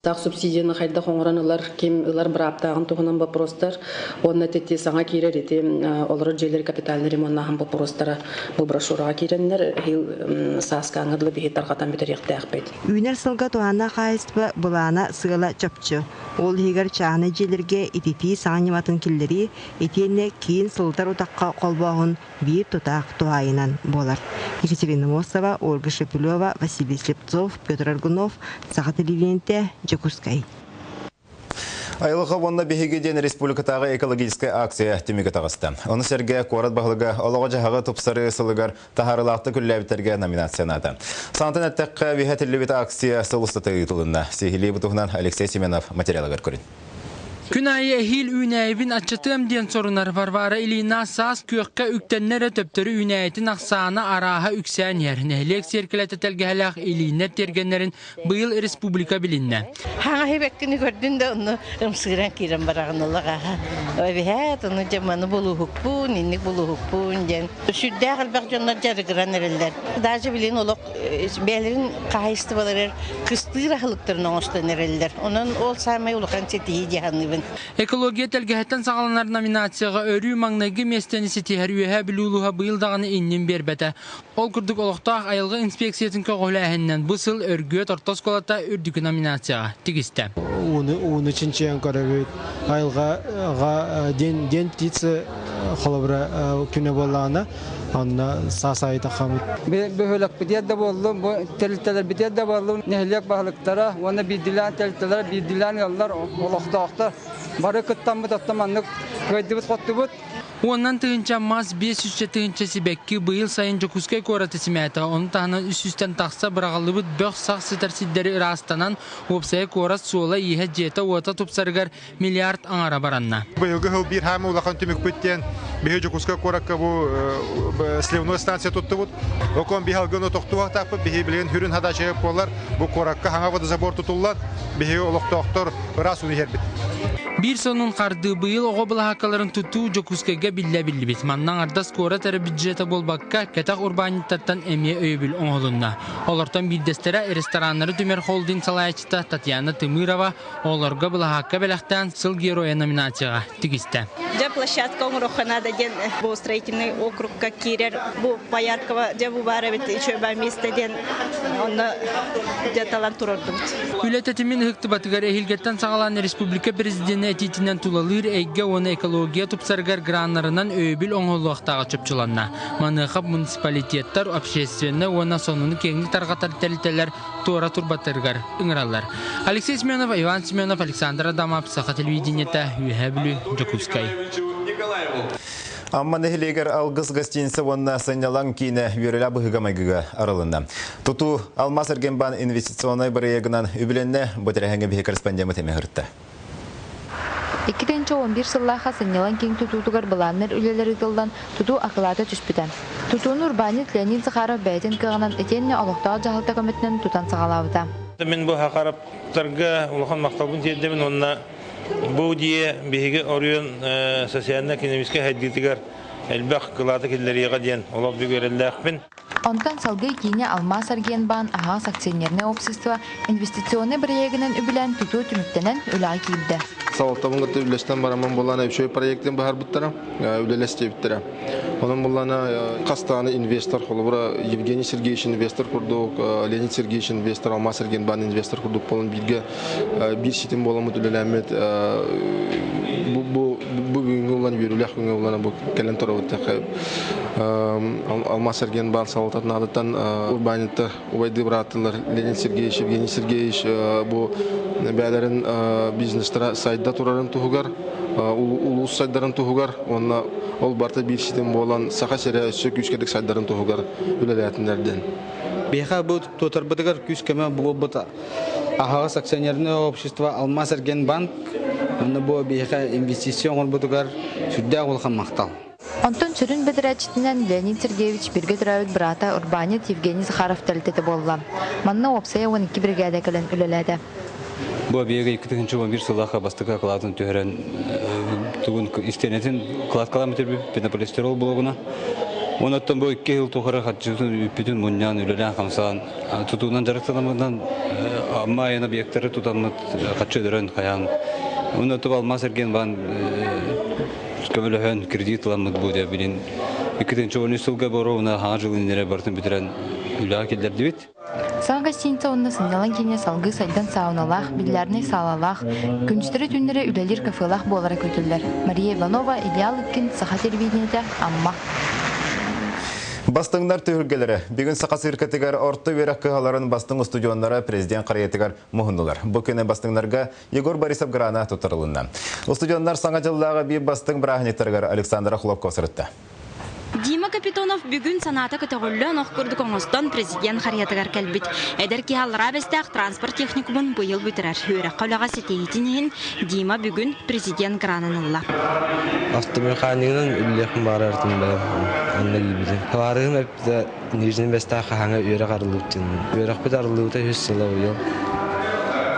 Таах субсидияны хайдах оҥорон ылар, ким ылар бырааптааҕын туһунан боппуруостар уонна ити саҥа киирэр ити олорор дьиэлэри капитальнай ремоннааһын боппуруостара бу брошюраҕа киирэннэр эһиил сааскааҥҥа дылы биһи тарҕатан бүтэриэхтээхпит. Үүнэр сылга туһааннаах хаһаайыстыба былаана сыала чопчу. Ол иһигэр чааһынай дьиэлэргэ ититии саҥа ньыматын киллэрии итиэннэ киин сылытар утахха холбооһун биир тутаах туһаайынан буолар. Екатерина Мосова, Ольга Шепелева, Василий Слепцов, Петр Аргунов, Саха телевидениетэ, Дьокуускай. Айылҕа уонна биһиги диэн республикатааҕы экологическай акция түмүгэ таҕыста. Ону сэргэ куорат баһылыга олоҕо-дьаһаҕы тупсарыы сылыгар таһаарыылаахтык үлэлээбиттэргэ номинациялаата. Саҥатан эттэххэ, үөһэ этиллибит акция сыл устата ыытылынна. Сиһилии бу туһунан Алексей Семенов материалыгар көрүн. Күн аайы эһиил үүнээйибин аччатыам диэн сорунар Варвара Ильина саас күөххэ үктэннэ эрэ төптөрү үүнээйитин ахсаана арааһа үксээн иһэр. Нэһилиэк сиэркилэтэ тэлгэһэлээх Ильиннэр тиэргэннэрин быйыл республика билиннэ. Хаҥа хибэккини көрдүн да онно ымсыыран киирэн бараҕын ылаҕаһа. Эбиһээт ону дьэ маны булуһукпун, инник булуһукпун диэн. Сүрдээх элбэх дьоннор дьарыгыран эрэллэр. Даже билин олох бэйэлэрин хаһаайыстыбаларыгар кыстыыр аһылыктарын оҥостон эрэллэр. Онон ол саамай улахан ситиһии дии саныыбын. Экология тэлгэһэттэн саҕаланар номинацияҕа өрүү маҥнайгы миэстэни ситиһэр Үөһээ Бүлүү улууһа быйыл даҕаны иннин биэрбэтэ. Ол курдук олохтоох айылҕа инспекциятын көҕүлээһининэн бу сыл Өргүөт орто оскуолата үрдүкү номинацияҕа тигистэ. Ууну, ууну чинчийэн көрөбүт. Айылҕаҕа день, день птицы холобура күнэ буоллаҕына онно саас аайы таххаммыт. Бөһүөлэкпитигэр да буоллун, бу тэрилтэлэрбитигэр да буоллун, нэһилиэк баһылыктара уонна биирдиилээн тэрилтэлэр, биирдиилээн ыаллар, олохтоохтор бары кыттаммыт оттон маннык кыайдыбыт-хоттубут. Уоннан тыһыынча мас, 500 тыһыынча сибэкки быйыл сайын Дьокуускай куораты симээтэ. Ону таһынан 300-тэн тахса быраҕыллыбыт бөх-сах сытар сирдэри ыраастанан, уопсайа куорат суола-ииһэ, дьиэтэ-уота тупсарыгар миллиард аҥара баранна. Быйылгы сыл биир хаамыы улахан түмүкпүт диэн биһи Дьокуускай куоракка бу сливной станция туттубут. Окон биһи алгыны тохтубахтаахпыт, биһи билигин хүрүн хадачы буолар. Бу куоракка хаҥа водозабор тутуллан, биһи олохтоохтор ыраас ууну иһэрбит. Биир сонун хардыы быйыл оҕо былаһааккаларын тутуу Дьокуускайга биллэ биллибит. Манна аҥардас куорат эрэ бюджета буолбакка, кэтэх урбаанньыттартан эмиэ өйөбүл оҥоһулунна. Олортон биирдэстэрэ рестораннары түмэр холдинг салайааччыта Татьяна Тымырова Оҕолорго былаһаакка бэлэхтээн Сыл геройа номинацияҕа тигистэ. Дьэ площадка оҥоруохха наада диэн бу строительный округка киирэр бу Пояркова дьэ бу баар эбит үчүгэй место диэн онно дьэ талан турордубут. Үлэ тэтимин ыһыктыбатыгар эһиилгэттэн саҕалаан республика президенэ этиитинэн тулалыыр эйгэ уонна экология тупсарыгар граннарынан өйөбүл оҥоһуллуохтааҕа чопчуланна. Маныаха муниципалитеттар, общественнай уонна сонуну киэҥник тарҕатар тэрилтэлэр туора турбаттарыгар ыҥыраллар. Алексей Семенов, Иван Семенов, Александр Адамов, Саха телевидениета, Үөһээ Бүлүү, Дьокуускай. Амма нэһилиэгэр Алгыс гостиница уонна сынньалаҥ киинэ үөрэлээх быһыыга-майгыга арылынна. Тутуу Алмаас Эргенбаан инвестиционнай бырайыагынан үбүлэннэ. Бу тэрээһиҥҥэ биһи корреспондеммыт эмиэ сырытта. 2011 сыллаахха сынньалаҥ киин тутуутугар былааннар үлэлэр ыытыллан, тутуу акылаата түспүтэ. Тутууну урбаанньыт Леонид Захаров бэйэтин кыаҕынан итиэннэ олохтоох дьаһалта көмөтүнэн тутан саҕалаабыта. Мин бу Хахараптарга улахан махталбын тиэрдэбин уонна бу дьиэ биһиги оройуон социально-экономическай сайдыытыгар элбэх кылааты киллэриэҕэ диэн олох бүк эрэллээхпин. Онтон салгыы киинэ Алмаас Аргенбаан аһаҕас акционернай общество инвестиционнай бырайыагынан үбүлээн тутуу түмүктэнэн үлэҕэ киирдэ. Салалтабын кытта үллэстэн бараммын буоллаана үчүгэй проектын быһаарбыттара, үлэлэстиэбиттэрэ. Онон буоллаана хас даҕаны инвестор, холобура Евгений Сергеевич инвестор курдук, Леонид Сергеевич инвестор, Алмаас Аргенбаан инвестор курдук буолан бииргэ биир ситим буоламмыт үлэлээммит бу бу бүгүҥҥү улан үөрүүлээх күҥҥэ улана бу кэлэн турабыт Алмаас Эргенбаан салалтатын аатыттан урбаанньыттар убайдыы бырааттылар Леонид Сергеевич, Евгений Сергеевич бу бэйэлэрин бизнестара сайда турарын туһугар, улуус сайдарын туһугар уонна ол барыта биир ситим буолан Саха сирэ өссө күүскэтик сайдарын туһугар үлэлээтиннэр диэн. Биһиэхэ бу туотарбытыгар күүс-көмө буолбут аһаҕас акционерное общество Алмаас Эргенбанк уонна бу биһиэхэ инвестиция оҥорбутугар сүрдээх улахан махтал. Онтон сүрүн бэдэрээтчитинэн Леонид Сергеевич бииргэ төрөөбүт быраата урбаанньыт Евгений Захаров тэрилтэтэ буолла. Манна уопсайа 12 биригээдэ кэлэн үлэлээтэ. Бу объега 2011 сыллаахха бастакы акылаатын түһэрэн тугун истиэнэтин кладкалаан бүтэрбит пенополистирол блогуна. Онон бу 2 жыл тухары харчытын үппүтүн мунньан, үлэлээн-хамсаан, тутуунан дьарыктанаммытынан Амма айан объекттары тутаммыт хаччы өдөрөн хайаан. Уну туб алмаас эрген бан көмөлөһөн кредит ыламмыт бу деп билин 2013 сылга боруна хаҥа жылын бартын бүтүрэн үлэҕэ киллэрдибит. Саҥа гостиница уонна сынньалаҥ киинэ салгыы сайдан сауналаах, бильярднай саалалаах, күнүстэри-түүннэри үлэлиир кафелаах буолара күүтүллэр. Мария Иванова, Илья Лыткин, Саха телевидениетэ, Амма. Бастыҥнар түһүлгэлэрэ. Бүгүн Саха циркэтигэр орто үөрэх кыһаларын бастыҥ устудьуоннара президент харыйатыгар муһуннулар. Бу күнү бастыҥнарга Егор Борисов грана туттарылынна. Устудьуоннар саҥа дьыллааҕы биир бастыҥ бырааһынньыктарыгар Александра Хлопков сырытта. Дима Капитонов бүгүн санаата көтөҕүллэн ох курдук оҥостон президент харыйатыгар кэлбит. Эдэр киһи аллараа бэстээх транспорт техникумун быйыл бүтэрэр. Үөрэххэ үлэҕэ ситиһиитин иһин Дима бүгүн президент гранын ылла. Автомеханикынан үлэлиэхпин баҕарартым бэйэм онно киирбитим. Табаарыһым эппитэ Нижний Бэстээх хаһааҥҥа үөрэх арыллыбытын. Үөрэхпит арыллыбыта үһүс сыла быйыл.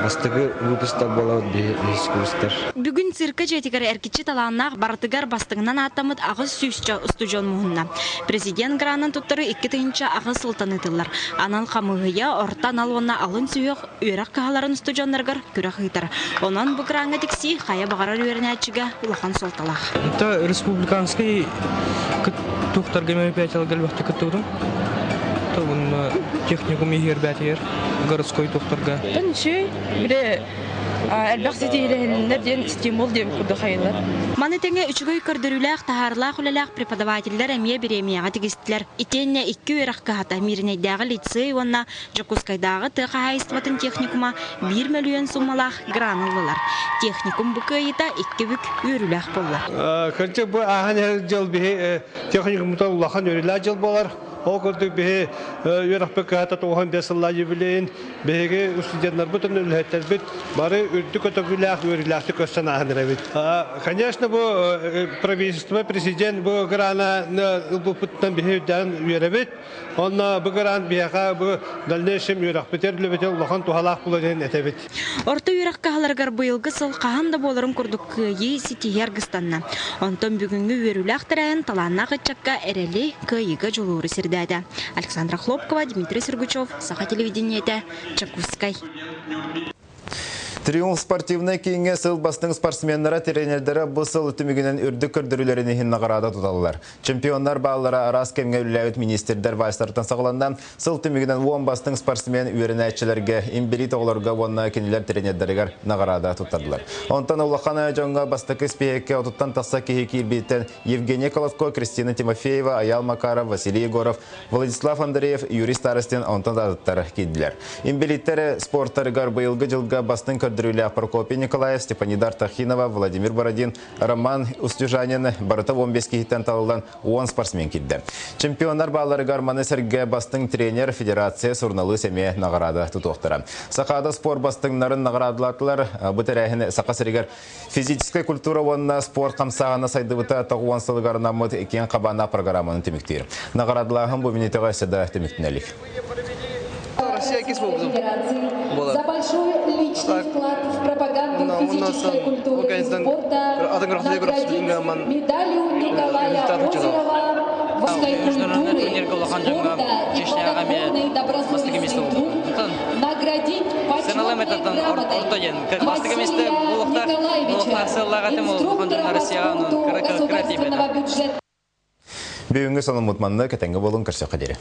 Бастакы выпустар буолабыт биһи үһүс курстар. Бүгүн циркэ дьиэтигэр эргиччи талааннаах барытыгар бастыҥынан ааттаммыт аҕыс сүүсчэ устудьуон муһунна. Президент гранын туттарыы 2008 сылтан ыытыллар. Анал хамыыһыйа орто анал уонна алын сүһүөх үөрэх кыһаларын устудьуоннарыгар күрэх ыытар. Онон бу граҥҥа тиксии хайа баҕарар үөрэнээччигэ улахан суолталаах. Это республиканский тухтарга мероприятияларга элбэхтик кыттыбытым. Уонна техникум иһигэр бээтигэр городской тухтарга. Үчүгэй, бile элбэх ситиһилэһиннэр диэн стимул диэн курдук хайылар. Маны тэҥэ үчүгэй көрдөрүүлээх, таһаарылаах үлэлээх преподавателлэр эмиэ бириэмийэҕэ тигистилэр. Итиэннэ икки үөрэх кыһата Мииринэйдээҕи лицей уонна Дьокуускайдааҕы тыа хаһаайыстыбатын техникума биир мөлүйүөн суммалаах гран ыллылар. Техникум бу кыайыыта икки бүк үөрүүлээх буолла. Кырдьык бу ааһан иһэр дьыл биһи техникуммутун улахан үөрүүлээх дьыл буолар. Ол курдук биһи үөрэхпит кыһата 95 сыллаах юбилейын биһиги студеннарбыт уонна үлэһиттэрбит бары үрдүк көтөгүүлээх үөрүүлээхтик көрсөн ааһан эрэбит. Конечно, бу правительство, президент бу грана ылбыппытынан биһи үрдээн үөрэбит. Онно бу грант биһиэхэ бу дальнейшем үөрэхпитигэр үлэбитигэр улахан туһалаах буолар диэн этэбит. Орто үөрэх кыһаларыгар быйылгы сыл хаһан да буоларын курдук кыайыы ситиһии аргыстанна. Онтон бүгүҥҥү үөрүүлээх тэрээһин талааннаах ыччакка эрэли, кыайыыга дьулууру сирдээтэ. Александра Хлопкова, Дмитрий Сергучев, Саха телевидениетэ, Чекускай. Триумф спортивнай кииҥҥэ сыл бастыҥ спортсменнара, тренердэрэ бу сыл түмүгүнэн үрдүк көрдөрүүлэрин иһин наҕараада туталлар. Чемпионнар бааллара араас кэмҥэ үлэлээбит министрдэр вальстартан саҕаланна. Сыл түмүгүнэн 10 бастыҥ спортсмен үөрэнээччилэргэ, инбэлиит оҕолорго уонна кинилэр тренердэригэр наҕараада туттардылар. Онтон улахан дьоҥҥо бастакы испииһэккэ отуттан тахса киһи киирбититтэн Евгения Колоско, Кристина Тимофеева, Аял Макаров, Василий Егоров, Владислав Андреев, Юрий Старостин онтон да атыттар киирдилэр. Инбэлииттэр спортарыгар быйылгы дьылга бастыҥ көрдөрүүлээх Прокопий Николаев, Степанида Артахинова, Владимир Бородин, Роман Устюжанин барыта 15 киһиттэн талыллан 10 спортсмен киирдэ. Чемпионнар баалларыгар маны сэргэ бастыҥ тренер, федерация, суруналыыс эмиэ наҕараада тутуохтара. Сахаада спорт бастыҥнарын наҕараадалаатылар. Бу тэрээһин Саха сиригэр Физическэй культура уонна спорт хамсааһына сайдыбыта 90 сылыгар анаммыт киэҥ хабааннаах программаны түмүктүүр. Наҕараадалааһын бу мүнүүтэҕэ өссө да түмүктэнэ илик. Россия кис болбутум. За большой личный вклад в пропаганду физической культуры и спорта наградить медалью Николая Озерова культуры, спорта и плодотворный добросовестный труд наградить почетной грамотой Василия Николаевича, инструктора по спорту государственного бюджета. Бүгүҥҥү сонуммут манна кэтэҥҥэ буолун көрсөххө диэри.